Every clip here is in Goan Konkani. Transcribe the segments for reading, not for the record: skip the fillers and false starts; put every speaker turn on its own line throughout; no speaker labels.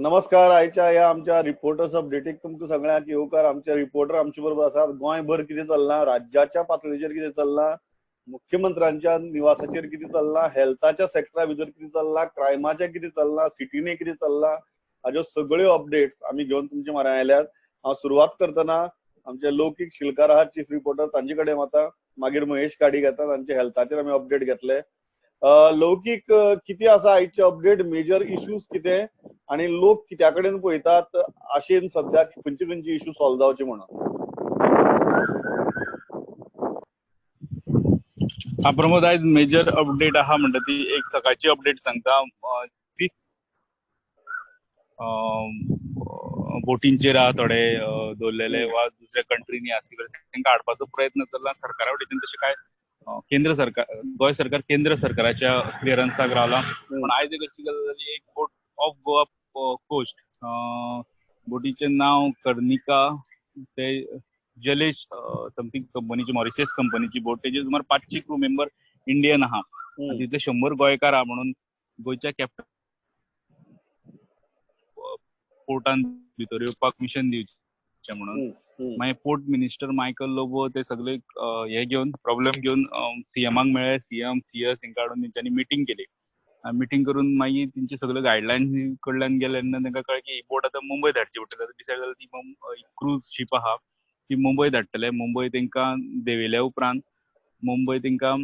नमस्कार. आयच्या ह्या आमच्या रिपोर्टर्स अपडेटीक तुमकां सगळ्यांक येवकार. आमचे रिपोर्टर आमचे बरोबर आसात. गोंयभर कितें चल्लां, राज्याच्या पातळीचेर कितें चल्लां, मुख्यमंत्र्यांच्या निवासाचेर कितें चल्लां, हेल्थाच्या सेक्टरा भितर कितें चल्लां, क्रायमाचें कितें चल्लां, सिटीनी कितें चल्लां, हाज्यो सगळ्यो अपडेट्स आमी घेवन तुमचे म्हऱ्यांत आयल्यात. हांव सुरवात करतना आमचे लौकीक शिलकार आहात चीफ रिपोर्टर, तांचे कडेन वता, मागीर महेश गाडी घेता, तांचे हेल्थाचेर आमी अपडेट घेतले. लौकीक कितें आसा आयचे अपडेट, मेजर इश्यूज कितें आनी लोक कित्या कडेन पळयतात आशेन सद्या खंयचे खंयचे इश्यू सॉल्व जावचे म्हणून?
हा प्रमोद, आयज मेजर अपडेट आहा म्हणटा ती एक सकाळची अपडेट सांगता. बोटींचेर आहा थोडे दवरलेले वा दुसऱ्या कंट्रीनी आसले तांकां हाडपाचो प्रयत्न चल्ला सरकारा वटेन. तशें काय केंद्र सरकार, गोंय सरकार केंद्र सरकाराच्या क्लियरन्साक रावला. पण आयज एक अशी गजाल जाली, एक बोट ऑफ गोवा कोस्ट, बोटीचें नांव कर्निका, ते जलेश समथींग कंपनीची, मॉरिशियस कंपनीची बोट, तेजेर सुमार 500 क्रू मेंबर इंडियन आहा, तितले 100 गोंयकार आहा. म्हणून गोंयच्या कॅप्टन पोर्टान भितर येवपाक मिशन दिवचें म्हणून मागीर पोर्ट मिनिस्टर मायकल लोबो ते सगळे हे घेवन प्रॉब्लेम घेवन सीएमाक मेळ्ळे. सीएम सीएस हांकां हाडून तेंच्यांनी मिटींग केली. मिटींग करून मागीर तेंचे सगळे गायडलायन्स कडल्यान गेले तेन्ना तांकां कळ्ळें की ही बोट आतां मुंबय धाडची पडटली. आतां डिसायड जालें ती क्रूज शीप आहा ती मुंबय धाडटले. मुंबय तांकां देंवयल्या उपरांत मुंबय तांकां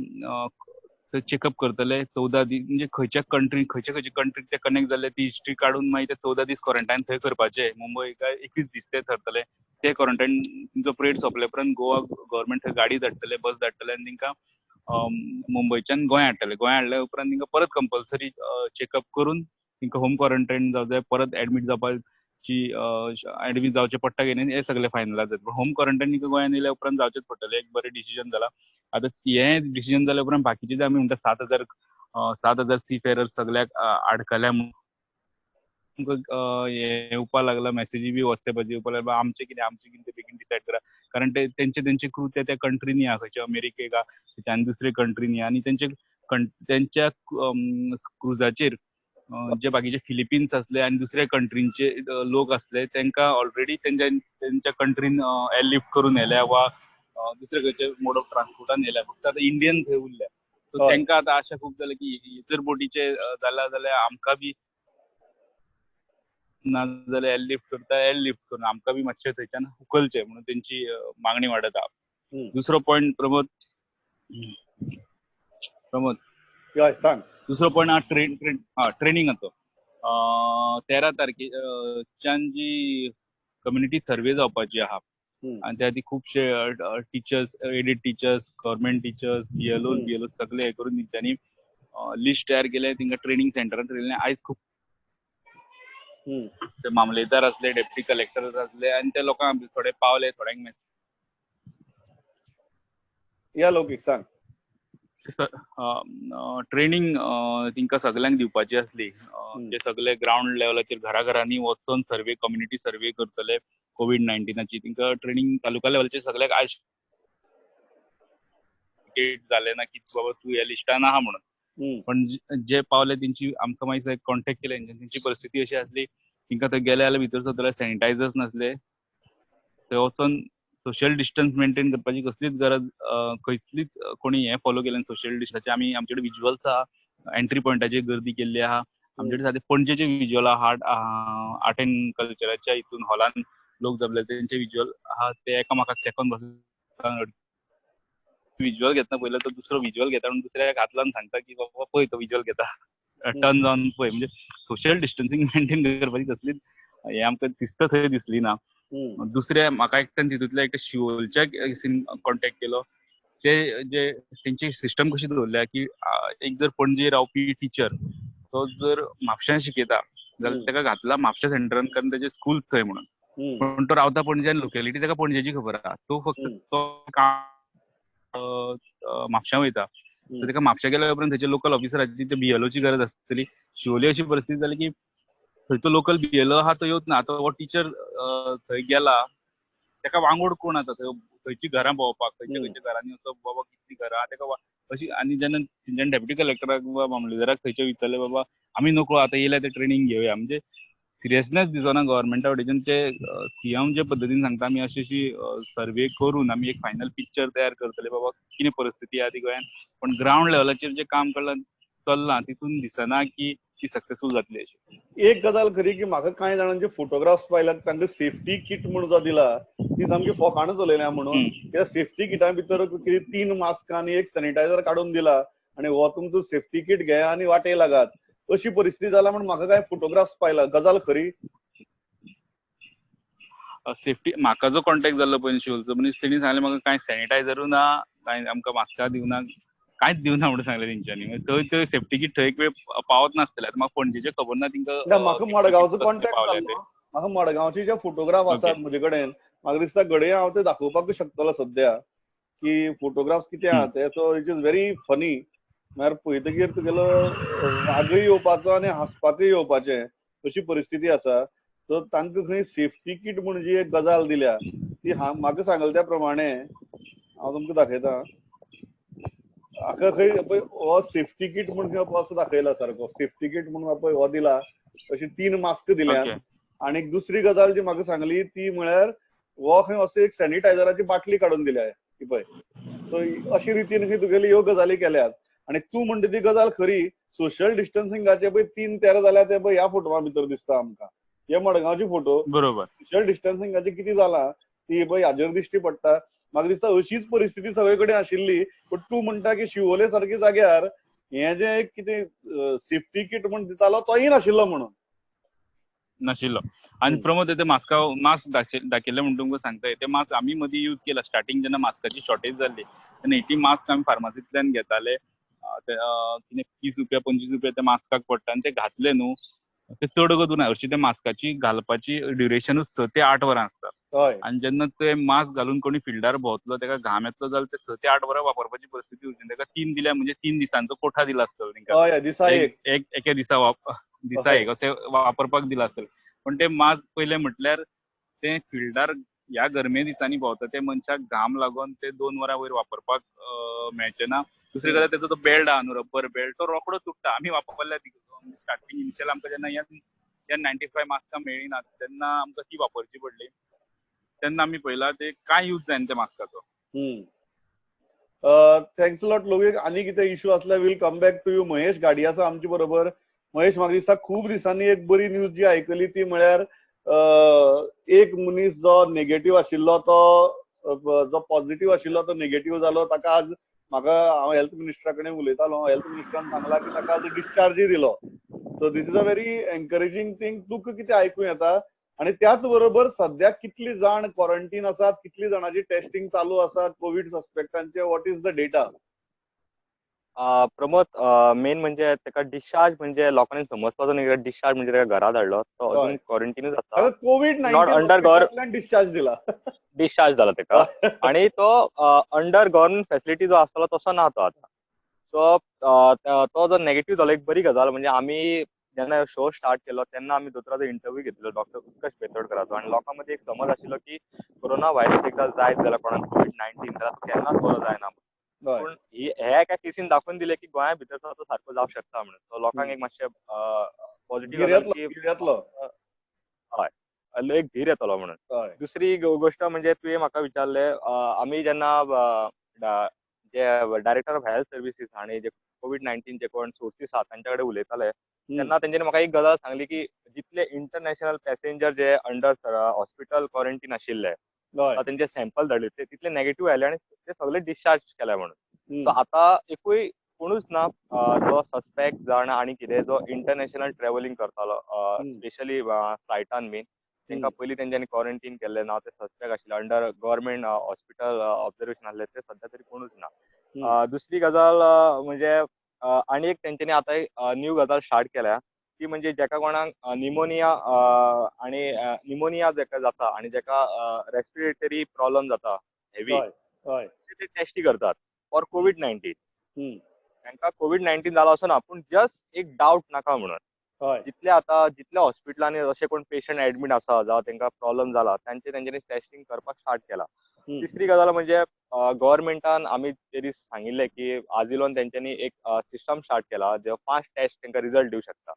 चॅकअप करतले 14 दीस, म्हणजे खंयच्या कंट्री, खंयच्या खंयच्या कंट्रीक ते कनेक्ट जाल्ले ती हिस्ट्री काडून मागीर ते 14 दीस क्वॉरंटायन थंय करपाचे. मुंबय काय 21 दीस ते थरतले. ते क्वॉरंटायन तुमचो पिरियड सोंपले उपरांत गोवा गव्हर्मेंट थंय गाडी धाडटले, बस धाडटले आनी तांकां मुंबयच्यान गोंय हाडटले. गोंय हाडल्या उपरांत तांकां परत कंपल्सरी चॅकअप करून तांकां होम क्वॉरंटायन जावं जाय, परत एडमीट जावपाची, एडमीट जावचें पडटा की न्ही हें सगळें फायनलायज जाता. पण होम क्वॉरंटायन तांकां गोंयांत येयल्या उपरांत जावचेंच पडटलें. एक बरें डिसिजन जालां. आतां हें डिसिजन जाल्या उपरांत बाकीचे जे आमी म्हणटा 7,000 सी फेरर सगळ्याक आडकल्या तुमकां येवपा लागला मॅसेजी बी वॉट्सॅपाचेर येवपा लागला, आमचें कितें आमचें कितें बेगीन डिसायड करा. कारण ते तेंचे तेंचे क्रू त्या त्या कंट्रीनी आहा, खंयच्या अमेरिकेक आहा, खंयच्या आनी दुसरे कंट्रीनी, आनी तेंच्या क्रुजाचेर जे बाकीचे फिलिपिन्स आसले आनी दुसऱ्या कंट्रींचे लोक आसले तांकां ऑलरेडी तेंच्या कंट्रीन एअरलिफ्ट करून येल्या वा दुसरे खंयचे मोड ऑफ ट्रान्सपोर्टान येल्या. फक्त आतां इंडियन थंय उरल्या. सो तांकां आतां आशा खूब जाल्या की जर बोटीचे जाला जाल्यार आमकां बी ना जाल्यार एअरलिफ्ट करता, एअरलिफ्ट करून आमकां बी मातशें थंयच्यान उखलचें म्हणून तेंची मागणी वाडत आहा. दुसरो पॉयंट प्रमोद, प्रमोद
सांग.
दुसरो पॉयंट हा ट्रेनिंगाचो. 13 तारखेच्यान जी कम्युनिटी सर्वे जावपाची आहा आनी त्या खातीर खुबशे teachers, aided teachers, government teachers, BLO BLO सगळे हे करून तेंच्यांनी लिस्ट तयार केलें. तांकां ट्रेनिंग सेंटरान ट्रेनिंग आयज खूब ते मामलेदार आसले, डेप्युटी कलेक्टर आसले आनी त्या लोकांक थोडे पावले, थोड्यांक
या लौकीक सांग.
ट्रेनिंग तांकां सगल्यांक दिवपाची आसली. जे सगळे ग्रावंड लेवलाचेर घराघरांनी वचून सर्वे, कम्युनिटी सर्वे करतले कोवीड-19ची, तांकां ट्रेनिंग तालुका लेवलाचेर सगळ्यांक आयज जालें ना की बाबा तूं ह्या लिस्टान आहा म्हणून. पण जे पावले तेंची आमकां मागीर कॉन्टेक्ट केले, तेंची परिस्थिती अशी आसली तांकां थंय गेले जाल्यार भितर सरतले सॅनिटायझर्स नासले, थंय वचोन सोशल डिस्टन्स मेंटेन करपाची कसलीच गरज, कसलीच कोणी हें फॉलो केलें सोशल डिस्टन्साचें. आमी आमचे कडेन विज्युअल्स आहा, एंट्री पॉयंटाचेर गर्दी केल्ली आहा, आमचे कडेन सादें पणजेचे विज्युअल आहा, आर्ट एंड कल्चराच्या हितून हॉलान लोक जमले तेंचे विज्युअल आहा, ते एकामेकाक तेंकोन बसले. विज्युअल घेतना पयलो तो दुसरो विज्युअल घेता म्हणून दुसऱ्याक हात लावन सांगता की बाबा पळय तो विज्युअल घेता, टर्न जावन पळय. म्हणजे सोशल डिस्टन्सिंग मेंटेन करपाची कसलीच हें आमकां दिसता थंय दिसली ना. दुसऱ्या म्हाका एकट्यान तितूंतल्या एकट्या शिवोलच्या कॉन्टेक्ट केलो, ते जे तेंची सिस्टम कशी दवरल्या की एक जर पणजे रावपी टिचर तो जर म्हापश्यां शिकयता जाल्यार ताका घातला म्हापश्या सेंटरान कारण तेजें स्कूल थंय म्हणून, पण तो रावता पणजे आनी लोकेलिटी ताका पणजेची खबर आहा, तो फक्त तो म्हापश्यां वयता. ताका म्हापश्यां गेल्या उपरांत थंयच्या लोकल ऑफिसराची ते बीएलओची गरज आसतली. शिवोली अशी परिस्थिती जाली की थंयचो लोकल बीएलओ आहा तो येवच ना. आतां हो टिचर थंय गेला, ताका वांगोड कोण आतां थंय खंयची घरां भोंवपाक, खंयच्या खंयच्या घरांनी वचप बाबा कितलीं घरां ताका अशी. आनी जेन्ना तेंच्यानी डेप्युटी कलेक्टराक वा मामलेदाराक थंयचे विचारलें बाबा आमी नकळो आतां येयल्या ते ट्रेनिंग घेवया, म्हणजे सिरियसनेस दिसना गव्हर्मेंटा वटेच्यान. ते सीएम जे पद्दतीन सांगता, आमी अशी अशी सर्वे करून आमी एक फायनल पिक्चर तयार करतले, बाबा कितें परिस्थिती आहा ती गोंयान. पण ग्रावंड लेवलाचेर जे काम चल्लां तितून दिसना की ती सक्सेसफूल जातली अशी.
एक गजाल खरी की म्हाका कांय जाणांचे फोटोग्राफ्स पायल्यात, तांकां सेफ्टी किट म्हूण जो दिला ती सामकी फोकाणां चलयल्या म्हणून. त्या सेफ्टी किटा भितर कितें 3 मास्क आनी एक सॅनिटायझर काडून दिला आनी हो तुमचो सेफ्टी किट घे आनी वाटे लागात अशी परिस्थिती जाला म्हूण म्हाका कांय फोटोग्राफ्स पायला. गजाल खरी?
सेफ्टी म्हाका जो कॉन्टेक्ट जाल्लो पळय शिवोलचो मनीस, तेणी सांगलें म्हाका कांय सॅनिटायझरूय ना, कांय आमकां मास्कां दिवना, कांयच दिवना म्हणून सांगलें तेंच्यांनी. थंय थंय सेफ्टी किट थंय एक वेळ पावत नासतलें. आतां म्हाका पणजेचें खबर ना तेंकां.
म्हाका मडगांवचो कॉन्टेक्ट जाल्लो, म्हाका मडगांवचे जे फोटोग्राफ आसात म्हजे कडेन, म्हाका दिसता घडये हांव ते दाखोवपाक शकतलो सद्या की फोटोग्राफ्स कितें आहा ते. So it is very funny. म्हळ्यार पळयतकीर तुगेलो रागय येवपाचो आनी हांसपाकय येवपाचें अशी परिस्थिती आसा. सो तांकां खंय सेफ्टी किट म्हूण जी एक गजाल दिल्या ती म्हाका सांगले त्या प्रमाणे हांव तुमकां दाखयता. हाका खंय पळय हो सेफ्टी किट म्हूण असो दाखयला सारको सेफ्टी किट म्हूण पळय हो दिला, अशी 3 मास्क दिल्या. आनी दुसरी गजाल जी म्हाका सांगली ती म्हळ्यार हो खंय असो एक सॅनिटायझराची बाटली काडून दिल्या ती पळय. सो अशी रितीन खंय तुगेली ह्यो गजाली केल्यात. आनी तूं म्हणटा ती गजाल खरी, सोशल डिस्टन्सिंगाचे पळय 3-13 जाल्या ते पळय ह्या फोटवा भितर दिसता आमकां. हे मडगांवचे फोटो,
बरोबर.
सोशल डिस्टन्सिंगाचे कितें जालां ती पळय हाजेर दिश्टी पडटा. म्हाका दिसता अशीच परिस्थिती सगळे कडेन आशिल्ली. पण तूं म्हणटा की शिवोले सारके जाग्यार हें जें एक कितें सेफ्टी किट म्हूण दितालो तोय नाशिल्लो म्हणून.
नाशिल्लो. आनी प्रमोद, ते मास्क दाखयल्ले म्हूण तुमकां सांगता, ते मास्क आमी मदीं यूज केला. स्टार्टींग जेन्ना मास्काची शॉर्टेज जाल्ली तेन्ना 80 मास्क आमी फार्मासींतल्यान घेताले. कितें 30 रुपया 25 रुपया त्या मास्काक पडटा आनी ते घातले न्हू ते चड वगत उरना. हरशीं त्या मास्काची घालपाची ड्युरेशनूच 6 ते 8 वरां आसता. आनी जेन्ना ते मास्क घालून कोणी फिल्डार भोंवतलो तेका घाम येतलो जाल्यार ते 6 ते 8 वरां वापरपाची परिस्थिती उरची. तेका 3 दिल्या म्हणजे 3 दिसांचो कोठा दिला आसतलो तेंकां, एके दिसा दिसा एक अशें वापरपाक दिला आसतलें. पण ते मास्क पयलें म्हटल्यार ते फिल्डार ह्या गरमे दिसांनी भोंवता ते मनशाक घाम लागून ते 2 वरां वयर वापरपाक मेळचें ना. दुसरी गजाल तेचो तो बेल्ट आहा न्हू, रबर बेल्ट, तो रोकडो तुटता. आमी वापरल्या ती स्टार्टींग इनिशियल आमकां जेन्ना N95 मास्कां मेळ्ळी ना तेन्ना आमकां ती वापरची पडली. तेन्ना आमी पळयला ते कांय यूज जायना त्या मास्काचो.
Thanks lot लोक. आनी कितें इशू आसल्यार will come back to you. Mahesh Ghadi आसा आमचे बरोबर. महेश, म्हाका दिसता खूब दिसांनी एक बरी न्यूज जी आयकली ती म्हळ्यार एक मनीस जो नेगेटीव आशिल्लो तो जो पॉझिटिव्ह आशिल्लो तो नेगेटीव जालो. ताका आज म्हाका हांव हेल्थ मिनिस्टरा कडेन उलयतालो, हेल्थ मिनिस्टरान सांगला की ताका आज डिस्चार्जय दिलो. So this is a very encouraging thing. तुका कितें आयकूं येता? आनी त्याच बरोबर सद्याक कितली जाण क्वॉरंटीन आसात, कितली जाणांची टेस्टिंग चालू आसा Covid सस्पेक्टांचे, what is the data?
Pramod, main म्हणजे तेका डिस्चार्ज म्हणजे लोकांनी समजपाचो न्ही, डिस्चार्ज म्हणजे तेका घरा धाडलो, तो अजून क्वॉरंटीनूच आसा.
कोवीड 19 डिस्चार्ज दिला,
डिस्चार्ज जाला तेका. आणि तो अंडर गव्हर्नमेंट फॅसिलिटी जो आसतलो तसो ना तो आतां. सो तो जो नेगेटीव जालो एक बरी गजाल. म्हणजे आमी जेन्ना शो स्टार्ट केलो तेन्ना आमी दोतोराचो इंटरव्यू घेतलो डॉक्टर उत्कर्ष बेतोडकराचो, आनी लोकां मदीं एक समज आशिल्लो की कोरोना व्हायरस एकदां जायत जाल्यार कोणाक कोवीड 19 जाल्यार तो केन्नाच बरो जायना. पूण ह्या एका केसीन दाखोवन दिले की गोंया भितर तो सारको जावंक शकता म्हणून. सो लोकांक एक मातशें पॉझिटिव्ह हय एक धीर येतलो म्हणून. दुसरी गोष्ट म्हणजे तुवें म्हाका विचारलें, आमी जेन्ना जे डायरेक्टर ऑफ हेल्थ सर्विसीस आनी जे कोवीड 19 जे कोण सोर्सीस आसा तांच्या कडेन उलयताले तेन्ना तेंच्यांनी म्हाका एक गजाल सांगली की जितले इंटरनॅशनल पॅसेंजर जे अंडर हॉस्पिटल क्वॉरंटीन आशिल्ले तेंचे सॅम्पल धाडले ते तितले नेगेटीव आयले आनी ते सगळे डिस्चार्ज केले म्हणून. सो आतां एकूय कोणूच ना जो सस्पेक्ट जाण आनी कितें जो इंटरनॅशनल ट्रॅव्हलिंग करतालो स्पेशली फ्लायटान बीन, तांकां पयलीं तेंच्यांनी क्वॉरंटीन केल्ले ना, ते सस्पेक्ट आशिल्ले अंडर गव्हर्मेंट हॉस्पिटल ऑब्जर्वेशन आसले ते सद्या तरी कोणूच ना. दुसरी गजाल म्हणजे आनी एक तेंच्यांनी आतां न्यू गजाल स्टार्ट केल्या ती म्हणजे जेका कोणाक निमोनिया आनी निमोनिया जेका जाता आनी जेका रेस्पिरेटरी प्रॉब्लम जाता हेवी, ते टेस्टी करतात फॉर कोवीड 19. तांकां कोवीड 19 जाला असो ना, पूण जस्ट एक डावट नाका म्हणून. जितले आतां जितल्या हॉस्पिटलांनी अशे कोण पेशंट एडमीट आसा जावं तांकां प्रॉब्लम जाला तांचे तेंच्यांनी टेस्टिंग करपाक स्टार्ट केला. तिसरी गजाल म्हणजे गव्हर्मेंटान आमी ते दीस सांगिल्लें की आजिलोन तेंच्यांनी एक सिस्टम स्टार्ट केला जे फास्ट टेस्ट तांकां रिजल्ट दिवं शकता.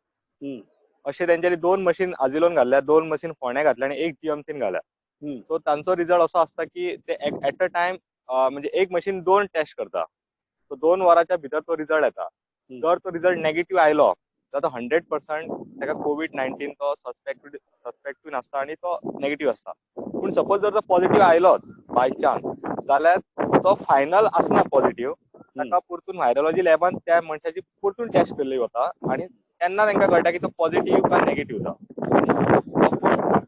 अशें तेंच्यांनी 2 मशीन आजिलोन घातल्या, 2 मशीन फोंड्या घातल्या आनी 1 जीएमसीन घाल्या. सो तांचो रिजल्ट असो आसता की ते एट अ टायम म्हणजे एक मशीन 2 टेस्ट करता, सो 2 वरांच्या भितर तो रिजल्ट येता. जर तो रिजल्ट नेगेटिव्ह आयलो जाल्यार तो 100% ताका कोवीड-19 तो सस्पेक्टूय नासता आनी तो नेगेटिव्ह आसता. पूण सपोज जर तो पॉझिटिव्ह आयलोच बाय चान्स जाल्यार तो फायनल आसना पॉझिटिव्ह, ताका परतून व्हायरोलॉजी लॅबान त्या मनशाची परतून टेस्ट केल्ली वता आनी तेन्ना तांकां कळटा की तो पॉझिटिव्ह काय नेगेटिव्ह जाता.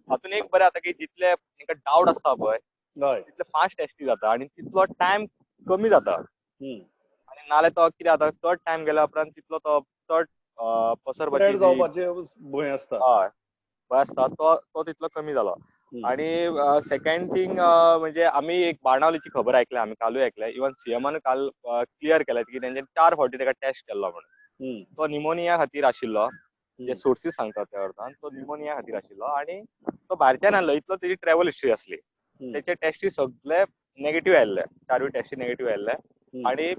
हातून एक बरें जाता की जितले तांकां डावट आसता पळय तितले फास्ट टेस्टी जाता आनी तितलो टायम कमी जाता. आनी नाल्यार तो कितें जाता, चड टायम गेल्या उपरांत तितलो तो चड पसरपाची
भंय आसता,
हय भंय आसता, तो तितलो कमी जालो. आणि सेकंड थिंग म्हणजे आमी एक बाणावलीची खबर आयकल्या, आमी कालूय आयकल्या, इवन सीएमान काल क्लियर केलें की तेंच्यानी 4 फावटी ताका टेस्ट केल्लो म्हणून. तो निमोनिया खातीर आशिल्लो, जे सोर्सीस सांगतात त्या अर्थान तो निमोनिया खातीर आशिल्लो आनी तो भायरच्यान आयलो, इतलो तेजी ट्रॅवल हिस्ट्री आसली. तेचे टेस्टी सगळे नेगेटिव्ह आयिल्ले, 4 टेस्टी नेगेटिव्ह आयिल्ले आनी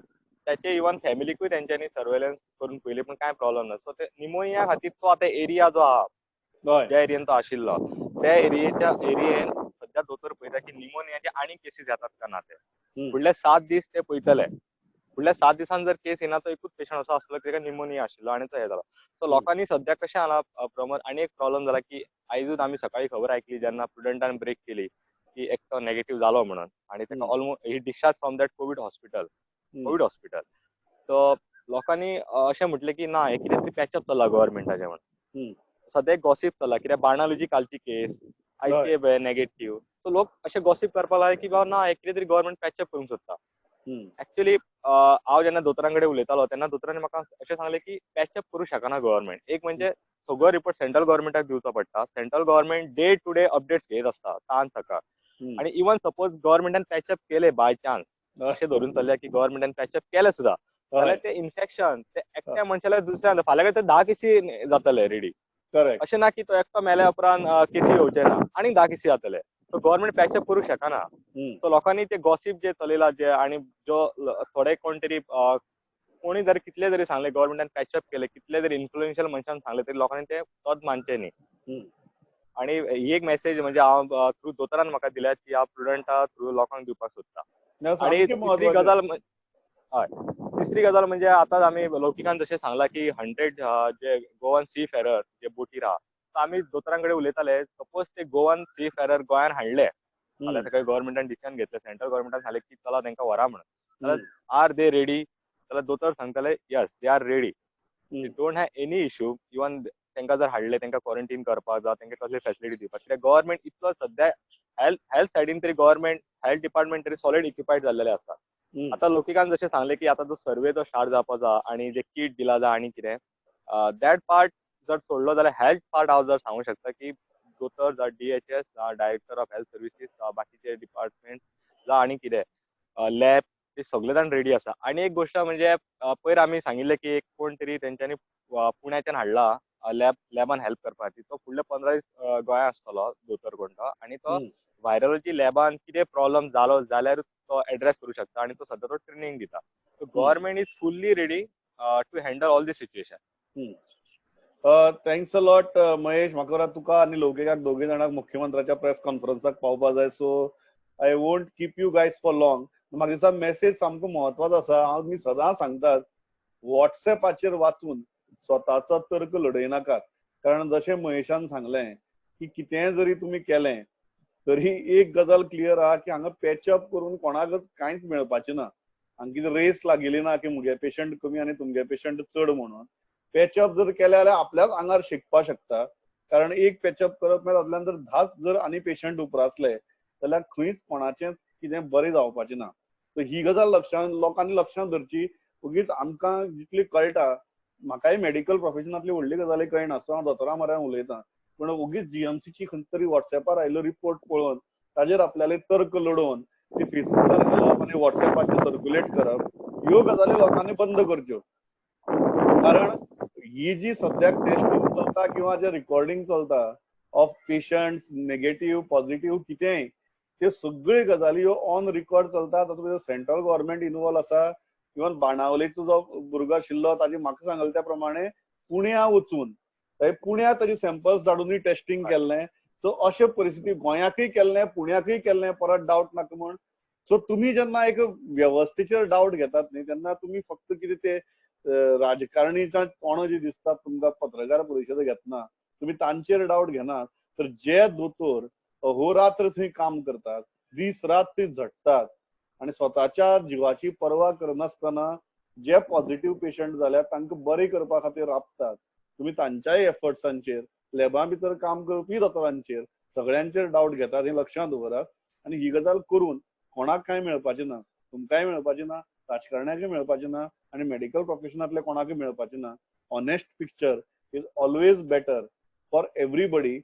त्याचे इवन फॅमिलीकूय तेंच्यांनी सर्वेलन्स करून पळयली पूण कांय प्रॉब्लम ना. सो ते निमोनिया खातीर तो आतां एरिया जो आहा, ज्या एरियेन तो आशिल्लो त्या एरियेन सद्या दोतोर पळयता की निमोनियाचे आनी केसीस येतात का ना ते. फुडले 7 दीस ते पळयतले, फुडल्या 7 दिसान जर केस येना तो एकूच पेशंट असो आसलो की ताका निमोनिया आशिल्लो आनी तो हे जालो. सो लोकांनी सद्या कशें जाला प्रमोद, आनी एक प्रॉब्लम जाला की आयजूच आमी सकाळी खबर आयकली जेन्ना प्रुडंटान ब्रेक केली की एकटो नेगेटिव्ह जालो म्हणून आनी ताका almost he discharge from that COVID hospital, COVID hospital. So लोकांनी अशें म्हटलें की ना हे कितें तरी पॅचअप चल्ला गव्हर्मेंटाचें म्हणून. सद्या गॉसीप चल्ला कित्याक बाणावलीची कालची केस आयचे नेगेटिव्ह, सो लोक अशें गॉसीप करपाक लागले की बाबा ना हे कितें तरी गव्हर्मेंट पॅचअप करूंक सोदता. एक्चुअली हांव जेन्ना दोतोरां कडेन उलयतालो तेन्ना दोतोरांनी म्हाका अशें सांगलें की पॅचअप करूंक शकना गव्हर्मेंट. एक म्हणजे सगळो रिपोर्ट सेंट्रल गव्हर्मेंटाक दिवचो पडटा, central government day to day updates घेत आसता सांज सकाळ. आनी इवन सपोज गव्हर्मेंटान पॅचअप केले बाय चान्स, अशें धरून चल्ल्या की गव्हर्मेंटान पॅचअप केलें सुद्दां जाल्यार ते इन्फेक्शन ते एकट्या मनशाला दुसऱ्या फाल्यां कडेन 10 केसी जातले रेडी. अशें ना की तो एकटो मेल्या उपरांत केसी येवचे ना, आनी 10 केसी जातले. सो गव्हर्मेंट पॅचअप करूंक शकना. सो लोकांनी ते गॉसीप जे चलयला जे आनी जो थोडे कोण तरी कोणी जर कितले जरी सांगले गव्हर्मेंटान पॅचअप केले, कितले जरी इन्फ्लुएन्शियल मनशान सांगले तरी लोकांनी ते तोच मानचे न्ही. आनी ही एक मेसेज म्हणजे हांव थ्रू दोतोरान म्हाका दिल्या ती हांव प्रुडंटा थ्रू लोकांक दिवपाक सोदता. आनी तिसरी गजाल, हय तिसरी गजाल म्हणजे आतां आमी लौकिकान जशें सांगलां की 100 जे गोवन सी फेरर जे बोटीर आहा, आमी दोतोरां कडेन उलयताले, सपोज ते गोवन सी फेरर गोंयान हाडले जाल्यार सगळे गव्हर्मेंटान डिसिजन घेतले, सेंट्रल गव्हर्मेंटान सांगलें की चला तांकां व्हरा म्हणून, जाल्यार आर they ready? जाल्यार दोतोर सांगताले yes they are ready, they don't have any issue. Even तांकां जर हाडले तांकां क्वॉरंटीन करपाक जावं तांकां कसली फेसिलिटी दिवपाक, कित्याक गव्हर्मेंट इतलो सद्या हेल्थ सायडीन तरी गव्हर्मेंट हेल्थ डिपार्टमेंट तरी सॉलिड इक्विपायड जाल्लेले आसा. आतां लौकिकान जशें सांगलें की आतां जो सर्वे जो स्टार्ट जावपाचो आसा आनी जे किट दिला जा आनी कितें that part जर सोडलो जाल्यार हेल्थ पार्ट हांव जर सांगूंक शकता की दोतोर जावं DHS director of health services जावं बाकीचे डिपार्टमेंट जावं आनी कितें लॅब ते सगळे जाण रेडी आसा. आनी एक गोश्ट म्हणजे पयर आमी सांगिल्लें की एक कोण तरी तेंच्यांनी पुण्याच्यान हाडला लॅबान हेल्प करपा खातीर, तो फुडले 15 दीस गोंया आसतलो दोतोर कोण तो, आनी तो व्हायरोलॉजी लॅबान कितें प्रॉब्लम जालो जाल्यार तो एड्रेस करूं शकता आनी तो सद्या तो ट्रेनींग दिता. So government is fully ready to handle all the situation.
Thanks a lot Mahesh. म्हाका तुका आनी लौकिकाक दोगूय जाणांक मुख्यमंत्र्याच्या प्रेस कॉन्फरन्साक पावपा जाय, so I won't keep you guys for long. म्हाका दिसता मेसेज सामको म्हत्वाचो आसा. हांव तुमी सदां सांगतात वॉट्सएपाचेर वाचून स्वताचो तर्क लडयनाकात, कारण जशें महेशान सांगलें की कितेंय जरी तुमी केलें तरी एक गजाल क्लियर आहा की हांगा पॅचअप करून कोणाकच कांयच मेळपाचें ना. हांगा कितें रेस लागिल्ली ना की मुगे पेशंट कमी आनी तुमगे पेशंट चड म्हणून. पॅचअप जर केलें जाल्यार आपल्याच आंगार शिकपाक शकता, कारण एक पॅचअप करप म्हळ्यार तातूंतल्यान जर 10 जर आनी पेशंट उप्रासले जाल्यार खंयच कोणाचें कितें बरें जावपाचें ना. सो ही गजाल लक्षान लोकांनी लक्षांत धरची. ओगीच आमकां जितली कळटा, म्हाकाय मेडिकल प्रोफेशनांतली व्हडली गजाली कळना, सो हांव दोतोरा म्हऱ्यान उलयतां, पूण ओगीच जीएमसीची खंय तरी वॉट्सएपार आयिल्लो रिपोर्ट पळोवन ताजेर आपल्याले तर्क लडोवन ती फेसबुकार घालप आनी वॉट्सएपाचेर सर्क्युलेट करप, ह्यो गजाली लोकांनी बंद करच्यो. कारण ही जी सद्याक टेस्टिंग चलता किंवा जे रिकॉर्डिंग चलता ऑफ पेशंट्स नेगेटिव्ह पॉझिटिव्ह कितेंय, त्यो सगळ्यो गजाली ह्यो ऑन रिकॉर्ड चलता. तातूंत सेंट्रल गव्हर्मेंट इनवॉल्व आसा. इवन बाणावलेचो जो भुरगो आशिल्लो ताजी म्हाका सांगले त्या प्रमाणे पुण्या वचून पुण्यात ताजी सॅम्पल्स धाडूनय टेस्टिंग केल्लें. सो अशे परिस्थिती गोंयाकय केल्लें, पुण्याकय केल्लें, परत डावट नाका म्हण. सो तुमी जेन्ना एक वेवस्थेचेर डावट घेतात न्ही तेन्ना तुमी फक्त कितें ते राजकारणीच्या तोंड जी दिसतात तुमकां पत्रकार परिशद घेतना तुमी तांचेर डावट घेनात, तर जे दोतोर अहोरात्र थंय काम करतात, दीस रात थंय झडटात आनी स्वताच्या जिवाची पर्वा करनासतना जे पॉझिटिव्ह पेशंट जाल्यार तांकां बरे करपा खातीर राबतात, तुमी तांच्याय एफर्ट्सांचेर, लॅबा भितर काम करपी दोतोरांचेर, सगळ्यांचेर डावट घेतात हें लक्षांत दवरात. आनी ही गजाल करून कोणाक कांय मेळपाचें ना, तुमकांय मेळपाचें ना, राजकारण्याकय मेळपाचें ना आनी मेडिकल प्रोफेशनांतले कोणाकय मेळपाचें ना. Honest picture is always better for everybody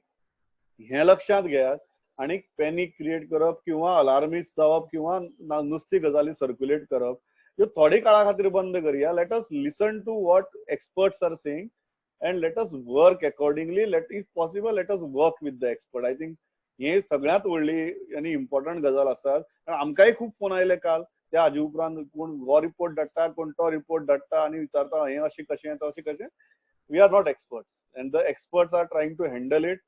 हें लक्षांत घेयात. आनी पॅनीक क्रिएट करप किंवा अलार्मिस्ट जावप किंवा नुस्ती गजाली सर्क्युलेट करप ह्यो थोडे काळा खातीर बंद करया. Let us listen to what experts are saying and let us work accordingly. Let if possible let us work with the expert. I think हे सगळ्यांत व्हडली आनी इम्पॉर्टंट गजाल आसा. कारण आमकांय खूब फोन आयले काल त्या हाजे उपरांत, कोण हो रिपोर्ट धाडटा, कोण तो रिपोर्ट धाडटा आनी विचारता हें अशें कशें तशें कशें. We are not experts and the experts are trying to handle it.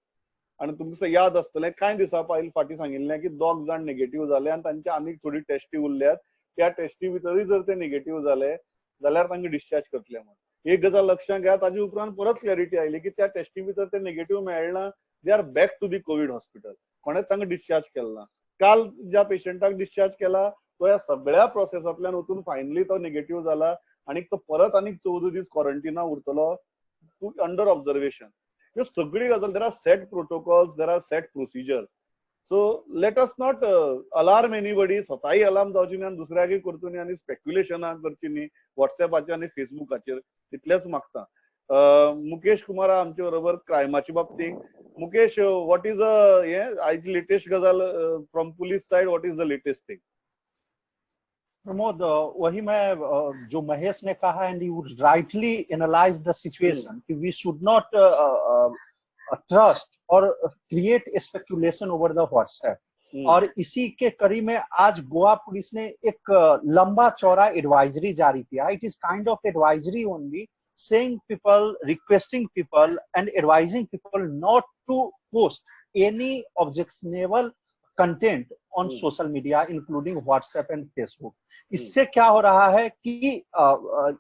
आनी तुमकां याद आसतलें कांय दिसां पयलीं फाटीं सांगिल्लें की दोग जाण नेगेटीव जाले आनी तांचे आनीक थोडी टेस्टी उरल्यात, त्या टेस्टी भितरूय जर ते नेगेटीव जाले जाल्यार तांकां डिस्चार्ज करतले म्हूण. एक गजाल लक्षांत घेयात, ताजे उपरांत परत क्लॅरिटी आयली की त्या टेस्टी भितर ते नेगेटीव मेळना, they are back to the COVID hospital, कोणेच तांकां डिस्चार्ज केलो ना. काल ज्या पेशंटाक डिस्चार्ज केला तो ह्या सगळ्या प्रोसेसांतल्यान वचून फायनली तो नेगेटीव जाला आनी तो परत आनीक 14 दीस क्वॉरंटिना उरतलो टू अंडर ऑब्जर्वेशन. ह्यो सगळी गजाल, there are set protocols, there are set procedure. So let us not alarm anybody. स्वताय alarm जावची न्ही आनी दुसऱ्याकय करचो न्ही आनी स्पेक्युलेशनां करची न्ही वॉट्सएपाचेर आनी फेसबुकाचेर. तितलेंच मागता. मुकेश कुमार आमचे बरोबर क्रायमाच्या बाबतींत. मुकेश, what is a हे आयची लेटेस्ट गजाल from police side, what is the latest thing?
Pramod, वही मैं जो महेश ने कहा, and you rightly analyse the situation कि we should not trust or create speculation over the WhatsApp. और इसी के कड़ी में आज गोवा पुलिस ने एक लंबा चौड़ा एडवाइजरी जारी किया. It is kind of advisory only, saying people, requesting people and advising people not to post any objectionable content on social media including WhatsApp and Facebook. इससे क्या हो रहा है कि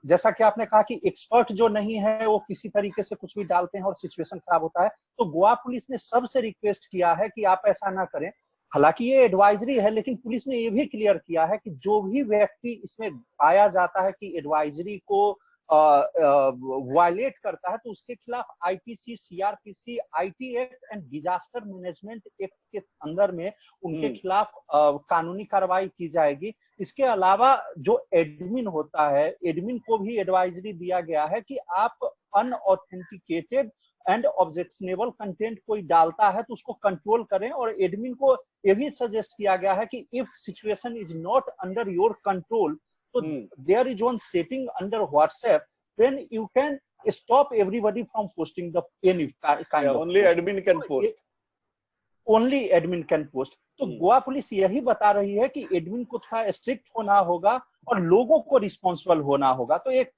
जैसा कि आपने कहा कि एक्सपर्ट जो नहीं है वो किसी तरीके से कुछ भी डालते हैं और सिचुएशन खराब होता है, तो गोवा पुलिस ने सबसे रिक्वेस्ट किया है कि आप ऐसा ना करें. हालांकि ये एडवाइजरी है, लेकिन पुलिस ने ये भी क्लियर किया है कि जो भी व्यक्ति इसमें पाया जाता है कि एडवाइजरी को वायलेट करता है तो उसके खिलाफ IPC, CrPC, IT act and disaster management act K अंदर में उनके खिलाफ कानूनी कार्रवाई की जाएगी. इसके अलावा जो एडमिन होता है, एडमिन को भी एडवाइजरी दिया गया है कि आप अनऑथेंटिकेटेड एंड ऑब्जेक्शनेबल कंटेंट कोई डालता है तो उसको कंट्रोल करें. और एडमिन को यह भी सजेस्ट किया गया है कि if situation is not under your control तो there is one setting under WhatsApp when you can stop everybody from posting the any kind of
only
post.
Admin can post.
Only admin can post. तो गोवा पुलिस यही बता रही है कि एडमिन को थोड़ा स्ट्रिक्ट होना होगा और लोगों को रिस्पॉन्सिबल होना होगा. तो एक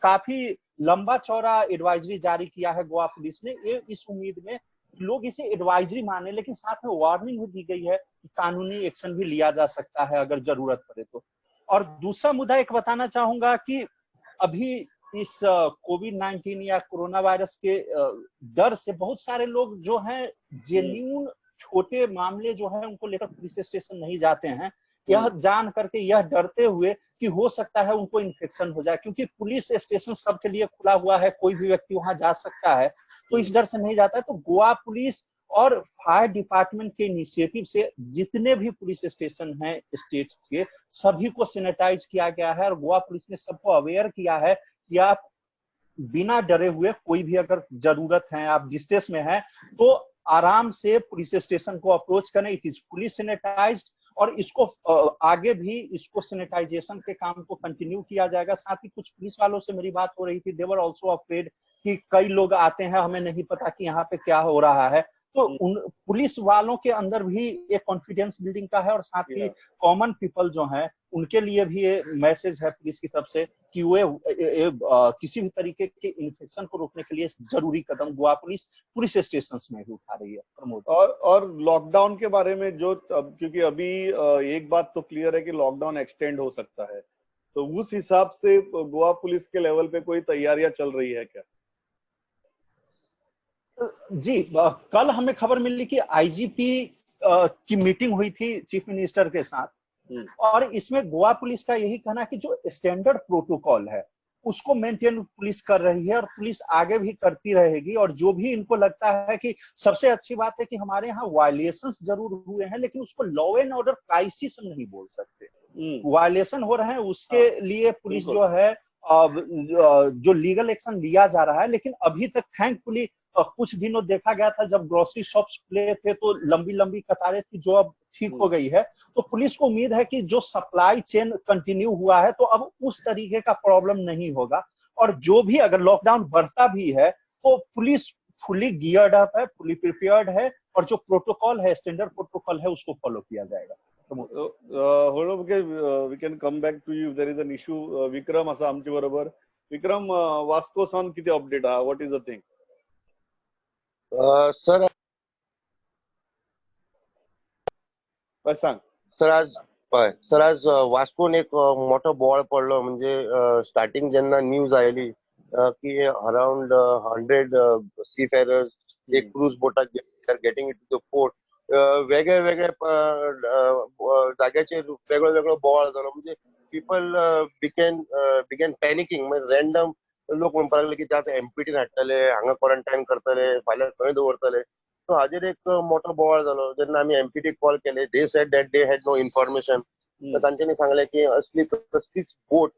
काफी लंबा चौड़ा एडवाइजरी जारी किया है गोवा पुलिस ने, ये इस उम्मीद में लोग इसे एडवाइजरी माने, लेकिन साथ में वार्निंग भी दी गई है कि कानूनी एक्शन भी लिया जा सकता है अगर जरूरत पड़े तो. और दूसरा मुद्दा एक बताना चाहूंगा कि अभी इस कोविड-19 या कोरोना वायरस के डर से बहुत सारे लोग जो हैं जेन्युइन छोटे मामले जो हैं उनको लेकर पुलिस स्टेशन नहीं जाते हैं, यह जान करके, यह डरते हुए कि हो सकता है उनको इन्फेक्शन हो जाए, क्योंकि पुलिस स्टेशन सबके लिए खुला हुआ है, कोई भी व्यक्ति वहां जा सकता है, तो इस डर से नहीं जाता है. तो गोवा पुलिस और फायर डिपार्टमेंट के इनिशिएटिव से जितने भी पुलिस स्टेशन हैं स्टेट के, सभी को सैनिटाइज किया गया है और गोवा पुलिस ने सबको अवेयर किया है कि आप बिना डरे हुए कोई भी अगर जरूरत है, आप डिस्ट्रेस में हैं तो आराम से पुलिस स्टेशन को अप्रोच करें. It is fully sanitised और इसको आगे भी इसको सैनिटाइजेशन के काम को कंटिन्यू किया जाएगा. साथ ही कुछ पुलिस वालों से मेरी बात हो रही थी, दे वर आल्सो अफ्रेड कि कई लोग आते हैं, हमें नहीं पता कि यहाँ पे क्या हो रहा है, तो उन पुलिस वालों के अंदर भी एक कॉन्फिडेंस बिल्डिंग का है और साथ ही कॉमन पीपल जो है उनके लिए भी ये मैसेज है पुलिस की तरफ से कि वे किसी भी तरीके के इन्फेक्शन को रोकने के लिए जरूरी Kadam Goa police police station में भी उठा रही है। प्रमोद,
और लॉकडाउन के बारे में जो अब, क्योंकि अभी एक बात तो क्लियर है कि लॉकडाउन एक्सटेंड हो सकता है, तो उस हिसाब से गोवा पुलिस के लेवल पे कोई तैयारियां चल रही है क्या?
जी, कल हमें खबर मिली कि आईजीपी की मीटिंग हुई थी चीफ मिनिस्टर के साथ, और इसमें गोवा पुलिस का यही कहना है कि जो स्टैंडर्ड प्रोटोकॉल है उसको मेंटेन पुलिस कर रही है और पुलिस आगे भी करती रहेगी। और जो भी इनको लगता है कि सबसे अच्छी बात है कि हमारे यहाँ वायलेशंस जरूर हुए हैं, लेकिन उसको लॉ एंड ऑर्डर क्राइसिस नहीं बोल सकते। वायलेशन हो रहे हैं उसके लिए पुलिस जो है जो लीगल एक्शन लिया जा रहा है, लेकिन अभी तक थैंकफुली कुछ दिनों देखा गया था जब ग्रोसरी शॉप्स खुले थे तो लंबी लंबी कतारें थी, जो अब ठीक हो गई है। तो पुलिस को उम्मीद है कि जो सप्लाई चेन कंटिन्यू हुआ है तो अब उस तरीके का प्रॉब्लम नहीं होगा। और जो भी अगर लॉकडाउन बढ़ता भी है तो पुलिस फुली गियर्ड अप है, फुली प्रिपेयर्ड है, और जो प्रोटोकॉल है, स्टैंडर्ड प्रोटोकॉल है, उसको फॉलो किया जाएगा।
We can come back to you if there is an issue. Vikram आसा आमचे बरोबर. विक्रम, वास्को सावन कितें अपडेट आहा? What is the thing?
Sir
सांग.
सर आज हय सर आज वास्कोन एक मोठो बोवाळ पडलो. म्हणजे स्टार्टिंग जेन्ना न्यूज आयली की अराउंड 100 सी फेरर्स एक cruise बोटाक getting it to the port, वेगळे वेगळे जाग्याचेर वेगळो वेगळो बोवाळ जालो. म्हणजे पीपल बिगेन पॅनिकींग. म्हणजे रॅन्डम लोक म्हणपाक लागले की ते आतां एमपीटीन हाडटले, हांगा क्वॉरंटायन करतले, फाल्यां खंय दवरतले. सो हाजेर एक मोठो बोवाळ जालो. जेन्ना आमी एमपीटीक कॉल केले, they said that they had no information. तांच्यांनी सांगलें की असली कसलीच बोट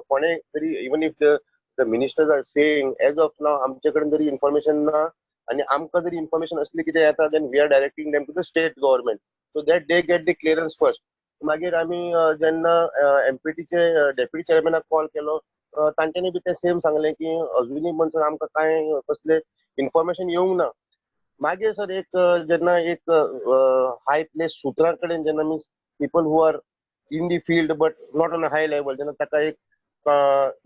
कोणे तरी, even if the ministers are saying as of now आमचे कडेन तरी इन्फॉर्मेशन ना, आनी आमकां जरी इन्फॉर्मेशन असली कितें येता then we are directing them to the state government so that they get the clearance first. मागीर आमी जेन्ना एमपीटीचे डेप्युटी चेअरमॅनाक कॉल केलो, तांच्यांनी बी तें सेम सांगलें की अजुनूय म्हणसर आमकां कांय कसलें इन्फॉर्मेशन येवंक ना. मागीर सर एक जेन्ना एक हाय प्लेस सुत्रां कडेन जेन्ना means people who are in the field but not on a high level जेन्ना ताका एक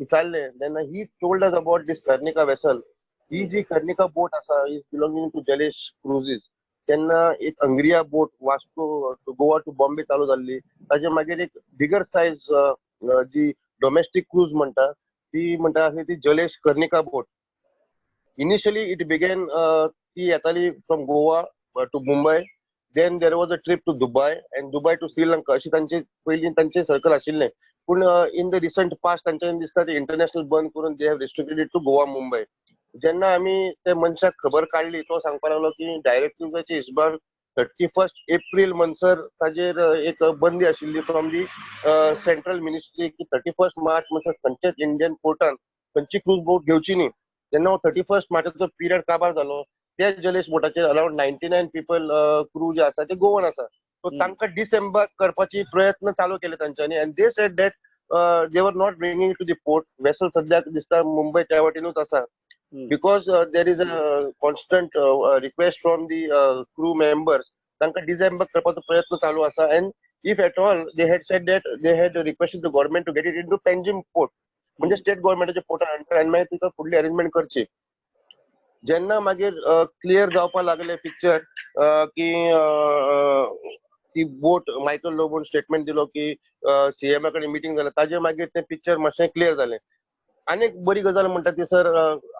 विचारलें तेन्ना he told us about this Karnika vessel. ही जी कर्णिका बोट आसा is belonging to Jalesh cruises. तेन्ना एक Angriya boat Vasco to Goa to Bombay चालू जाल्ली. ताजे मागीर एक बिगर सायज जी डोमेस्टीक क्रूज म्हणटा ती म्हणटा आसली ती Jalesh Karnika boat. Initially it began ती येताली from Goa to Mumbai, then there was a trip to Dubai and Dubai to Sri Lanka अशी तांची पयलीं तांचें सर्कल आशिल्लें. पूण इन the recent past तांच्यानी दिसता ते इंटरनॅशनल बंद करून they have restricted to Goa Mumbai. जेन्ना आमी ते मनशाक खबर काडली तो सांगपाक लागलो की डायरेक्टिव्हाचे हिशोबान 31 एप्रील म्हणसर ताजेर एक बंदी आशिल्ली फ्रॉम the central ministry की 31 मार्च म्हणसर खंयच्याच इंडियन पोर्टान खंयची क्रूज बोट घेवची न्ही. जेन्ना हो 31 मार्चाचो पिरियड काबार जालो त्या जलेश बोटाचेर अराउंड 99 पीपल क्रू जे आसा ते गोवन आसा. सो तांकां डिसेंबर करपाची प्रयत्न चालू केले तांच्यांनी and they said that they were not bringing to the port. Vessel सद्याक दिसता मुंबय त्या वाटेनूच आसा because there is a constant request from the crew members. तांकां डिसेंबर करपाचो प्रयत्न चालू आसा and if at all they had said that they had requested the government to get it into Panjim port, म्हणजे स्टेट गव्हर्मेंटाच्या पोर्टान हाडटा आनी मागीर तुका फुडली अरेंजमेंट करची. जेन्ना मागीर क्लियर जावपाक लागलें पिक्चर की ती बोट मायकल लोबोन स्टेटमेंट दिलो की सीएमा कडेन मिटींग जालें, ताजे मागीर तें पिक्चर मातशें क्लियर जालें. आनी एक बरी गजाल म्हणटा ती सर,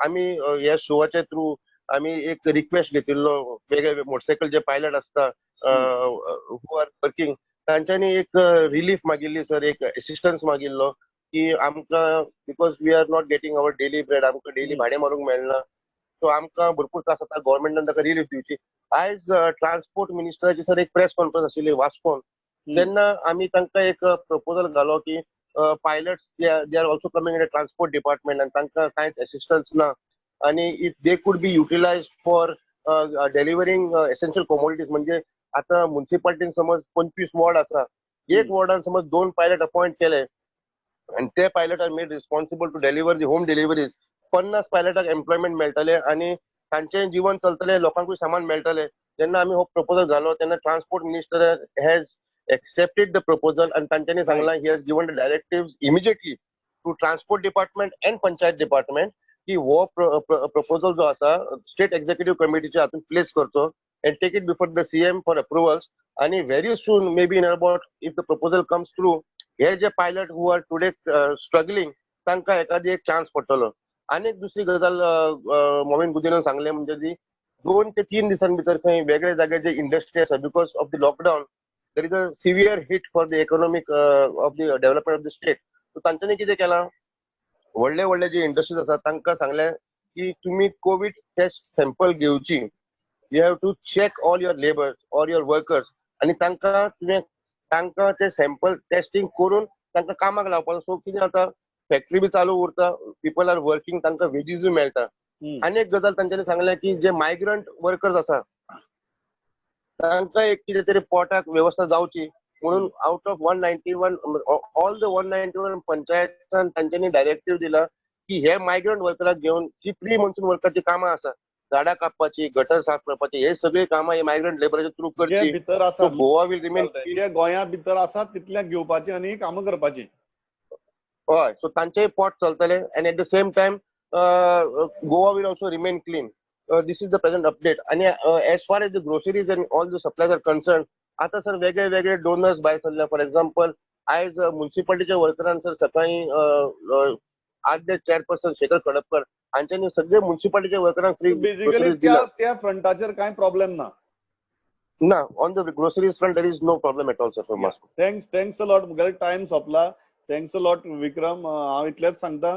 आमी ह्या शोवाच्या थ्रू आमी एक रिक्वेस्ट घेतिल्लो वेगळे मोटरसायकल जे पायलट आसता हू are working तांच्यांनी एक रिलीफ मागिल्ली सर, एक एसिस्टन्स मागिल्लो की आमकां because we are not getting our daily bread, आमकां डेली भाडें मारूंक मेळना, सो आमकां भरपूर त्रास जाता, गव्हर्मेंटान ताका रिलीफ दिवची. आयज ट्रान्सपोर्ट मिनिस्टराची सर एक प्रेस कॉन्फरन्स आशिल्ली वास्कोन, तेन्ना आमी तांकां एक प्रपोजल घालो की pilots they are also coming in the transport department आनी तांकां कांयच एसिस्टन्स ना आनी if they could be utilise for delivering essential commodities. म्हणजे आतां मुन्सिपालिटीन समज 25 वॉर्ड आसा, एक वॉर्डान समज 2 पायलट अपॉयंट केले आनी ते pilot are made responsible to deliver the home deliveries, 50 पायलटाक employment मेळटलें आनी तांचें जिवन चलतलें, लोकांकूय सामान मेळटलें. जेन्ना आमी हो प्रपोजल घालो तेन्ना transport minister has accepted the proposal आनी तांच्यांनी सांगलां, he has given the directive immediately to transport department and panchayat department की हो प्रपोजल जो आसा स्टेट एक्झिक्युटिव्ह कमिटीच्या हातून प्लेस करचो and take it before the CM for approvals. आणि very soon, maybe in about, if the proposal comes through, hey J pilot who are today struggling, तांकां एखादी एक चान्स पडटलो. आनी एक दुसरी गजाल मॉविन गुदिन्होन सांगलें, म्हणजे ती 2 ते 3 दिसां भितर खंय वेगळे जाग्यार जे इंडस्ट्री आसा, because of the lockdown there is a severe hit for the economic of the development of the state. So तांच्यांनी कितें केलां, व्हडले व्हडले जे इंडस्ट्रीज आसा तांकां सांगलें की तुमी कोवीड टेस्ट सॅम्पल घेवची, you have to check all your labours or your workers आनी तांकां तुवें तांकां ते सॅम्पल टेस्टिंग करून तांकां कामाक लावपाक. सो कितें जाता, फॅक्टरी बी चालू उरता, people are working, तांकां वेजीसूय मेळटा. आनी एक गजाल तांच्यांनी सांगलें की जे मायग्रंट वर्कर्स आसा तांकां एक कितें तरी पोटाक वेवस्था जावची म्हणून out of 191, all the 191 पंचायतान तांच्यांनी डायरेक्टीव दिला की हे मायग्रंट वर्कराक घेवन जी प्री मॉन्सून वर्करची कामां आसा, झाडां कापपाची, गटर साफ करपाची, हे सगळी कामां हे मायग्रंट लेबराच्या थ्रू
जे
करची.
भितर आसा,
गोवा will remain
जे गोंया भितर आसा तितल्याक घेवपाची आनी कामां करपाची.
हय, सो तांचेय पोट चलतले and at the same time Goa will also remain clean. This is the present update. आनी as far as the groceries and all the supplies are concern, आतां सर वेगळे वेगळे डोनर्स भायर सरले. फॉर एक्झाम्पल, आयज मुन्सिपालिटीच्या वर्करान सर सकाळी आदले चेअरपर्सन शेखर खडपकर हांच्यांनी सगळे मुन्सिपालिटीच्या वर्करांक फ्री
बेसिकली
ग्रोसरीज
त्या
दिला.
त्या फ्रंटाचेर कांय प्रॉब्लेम ना.
ना, on the groceries front there is no problem at all, sir, for Vasco.
Thanks, thanks a lot. मुगेले टायम सोंपला. Thanks a lot Vikram. हांव इतलेंच सांगता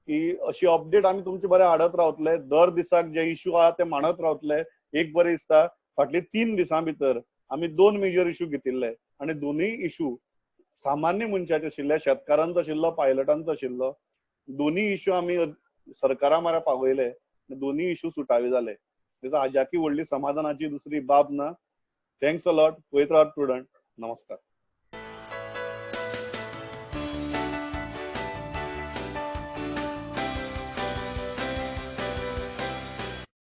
की अशी अपडेट आमी तुमचे बरे हाडत रावतले, दर दिसाक जे इशू आहा ते मांडत रावतले. एक बरें दिसता, फाटले 3 दिसां भितर आमी दोन मेजर इशू घेतिल्ले आनी दोनूय इशू सामान्य मनशाचे आशिल्ले, शेतकारांचो आशिल्लो, पायलटांचो आशिल्लो. दोनूय इशू आमी सरकारा म्हऱ्या पावयले आनी दोनूय इशू सुटावे जाले. तेचा हाज्याकी व्हडली समाधानाची दुसरी बाब ना. Thanks a lot. पळयत रावात प्रुडंट. नमस्कार.